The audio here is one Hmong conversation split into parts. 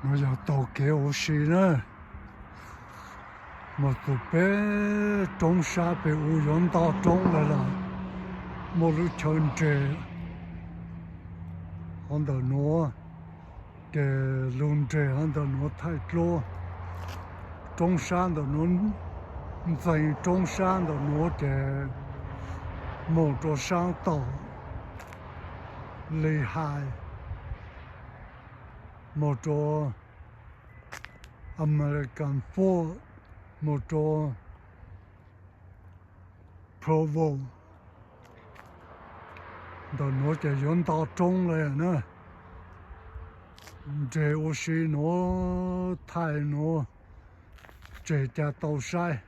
No yog taug kev ua si na, mus txog pem roob sab pem u yuav nto roob lawm los muaj lub chaw nres hov ntawm nuav, ces lug nres hov ntawm nuav thaij dluab roob sab ntawm nuav, ntxeev roob sab ntawm nuav ces moog rua saab tom Lehigh, moog rua American Fork, moog rua Provo. Ntawm nuav ces yuav nto roob le na. Nres ua si nuav, thaij nuav, tseg ca tau saib.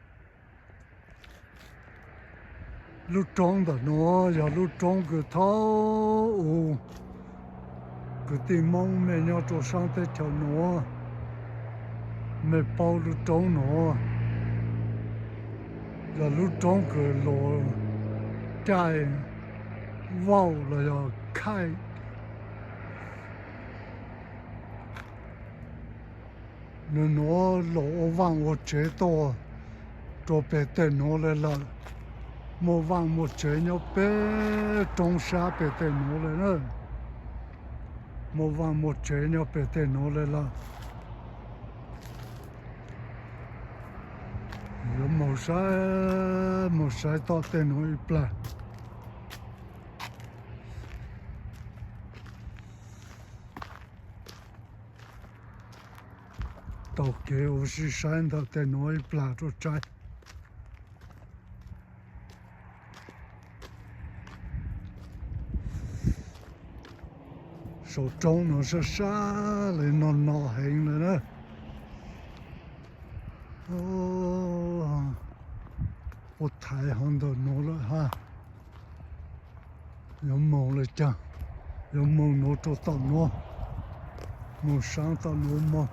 Lub roob ntawm nuav yog lub roob kws thaum ub kwv tij Moob mej nyob rua saab teb chaws nuav, mej paub lub roob nuav yog lub roob kws lug caij vauj los yog khaij. Nwg nuav lug ua vaaj ua tsev tuaj rua peg tej nuav le lawm. Muaj vaaj muaj tsev nyob peg roob sab peg tej nuav le na. Muaj vaaj muaj tsev nyob peg tej nuav le lawm. Yuav moog saib, moog saib tom tej nuav ib plag. Taug kev ua si saib ntawm tej nuav ib plag rua saib. Saum roob nuav sab sab le no no heev le na. Ua thaiv hov ntawm nuav lawm hab. Yuav moog le caag, yuav moog nuav rua tom nuav, moog saab tom nuav moog,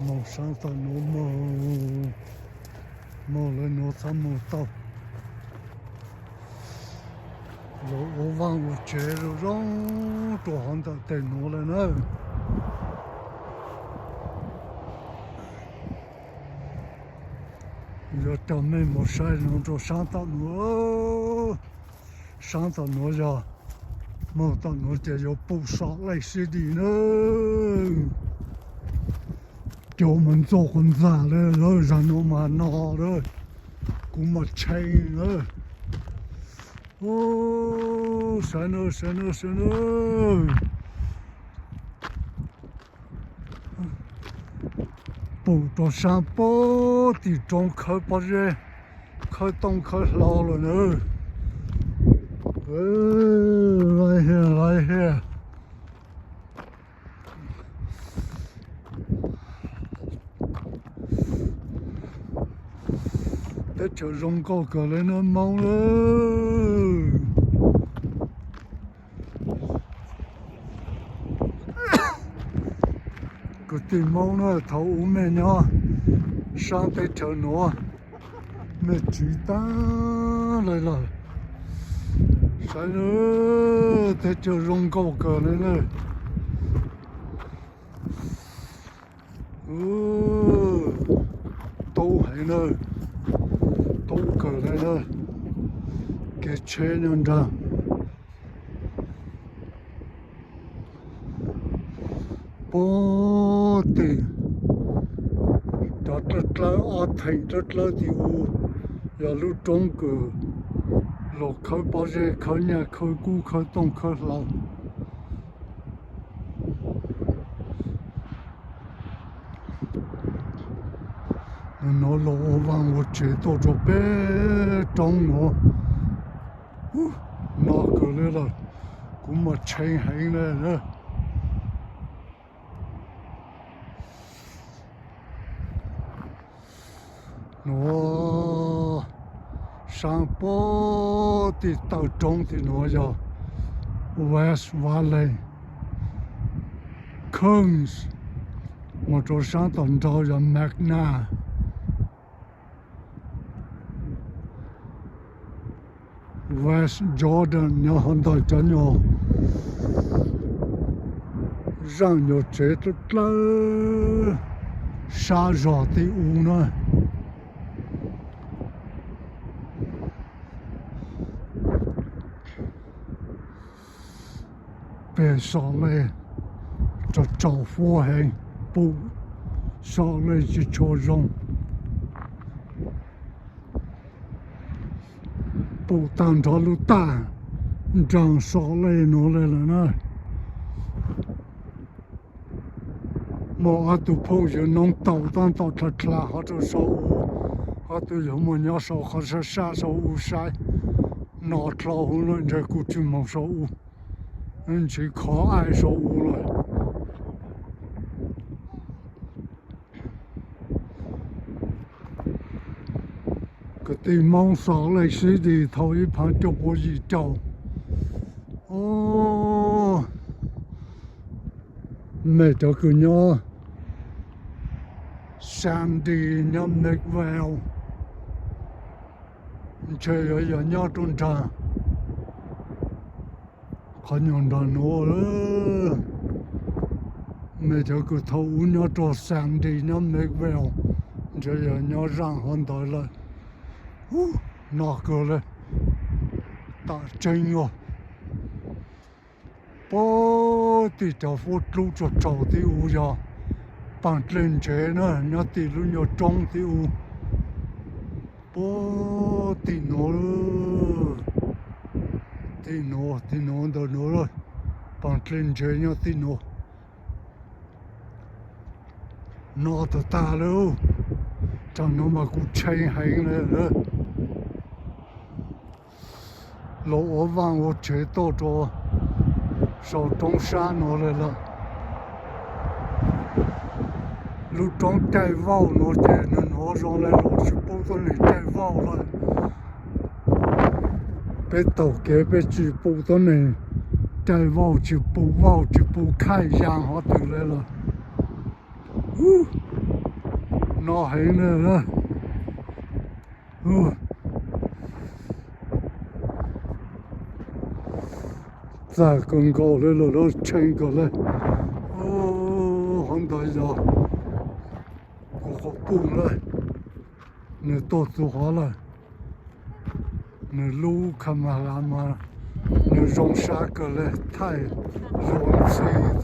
moog saab tom nuav moog, moog le nuav txhob moog tau. Lug ua vaaj ua tsev zoo zoo rua hov ntawm tej nuav le na. Yuav coj mej moog saib nuav rua saab tom nuav, saab tom nuav yog moog tom nuav ces yuav pum Salt Lake City na. Cov mas ntxuag quas ntxag le lawm, zag nuav mas no lawm, kuv mas tshee lawm. Saib na, saib na, saib na. Pum rua saab puag tim roob khawb pob zeb, khawb tooj khawb hlau lawm na. Right here, right here. Teb chaws zoo nkauj kawg le na Moob na. Kwv tij Moob na, thaum ub mej nyob saab teb chaws nuav, mej tsiv taag le lawm. Saib na, teb chaws zoo nkauj kawg le na. Tub heev na, tub kawg le na. Kev tsheb nyob nraag. Puag tim cov dlawb dlawb ob theem dlawb dlawb tim u yog lub roob kws luag khawb pob zeb, khawb nyaj, khawb kub, khawb tooj, khawb hlau. Nuav luag ua vaaj ua tsev tuaj rua peb roob nuav. No kawg le lawm, kuv mas tshee heev le na. Nuav saab puag tim taw roob tim nuav yog West Valley, Kearns, mus rua saab tom nraud yog Magna, West Jordan nyob hov ntawm cov nyuag Zaaj yuav tsev dlawb dlawb sab zog tim u na. Pem Salt Lake tsaus tsaus huab heev, pum Salt Lake tsis tshua zoo. Pum tag nrho lub taj nraag Salt Lake nuav le lawm na. Muaj ob tug phooj ywg noob tau tab tom dlha dlha hov rau saum u, ob tug yuav muaj nyob saum qhov sab sab saum u saib. No dlhau huv lawm ntshe kuv tsis moog saum u, ntshiv khov aim saum u lawm. Kwv tij Moob Salt Lake City thaum ib phav cuaj pua yim caum. Mej cov kws nyob Sandy nyob Midvale, ntshe yuav yog nyob rau nraag qhov nyuag nraag nuav. Mej cov kws thaum ub nyob rau Sandy nyob Midvale, ntshe yog nyob zaaj hov ntawd lawm. No kawg le, tam tseeb os. Puag tim cov huab dlub tsaus tsaus tim u yog paag dlej ntsev na, nyob tim lub nyuag roob tim u. Puag tim nuav, tim nuav, tim nuav ntawm nuav, paag dlej ntsev nyob tim nuav. No tag tag lawm, tsaam nuav mas kuv tshee heev le lawm. Los ua vaaj ua tsev tuaj rau saum roob sab nuav le lawm. Lub roob caij vauj nuav ces nws nuav zoo le los tsis pub tuab neeg caij vauj lawm. Peb taug kev peb tsis pum tuab neeg caij vauj, tsis pum vauj, tsis pum khaij yaa hov twg le lawm. No heev le. Txag kawg nkaus le lawm, tshee kawg le. Hov ntawd yog kuv quas puj lawm, nws tuaj txug hov lawm. Nws lub camera mas nws zoo sab kawg le, thaij zoo ntxhi xwb.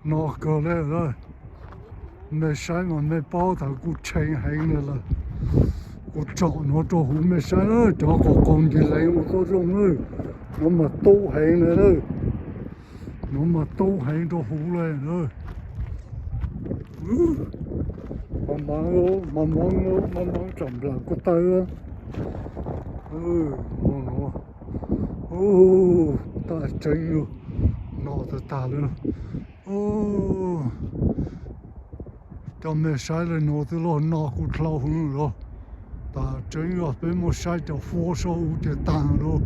No kawg le lawm, mej saib mas mej paub tas kuv tshee heev le lawm. Kuv tsom nuav rau huv mej saib, cov qaug qaug ncig leev ua tuab zoo lawm. Nuav mas tub heev le lawm. Nuav mas tub heev rau huv le lawm. Mas mas mas mas mas mas tsom nplam kuj tawg. Tab tseeb, no tag tag le. Coj mej saib le nuav twb luag no kuj dlhau hwv lawm. Tab tseeb yog peb muaj saib cov huab saum u ces taag lawm.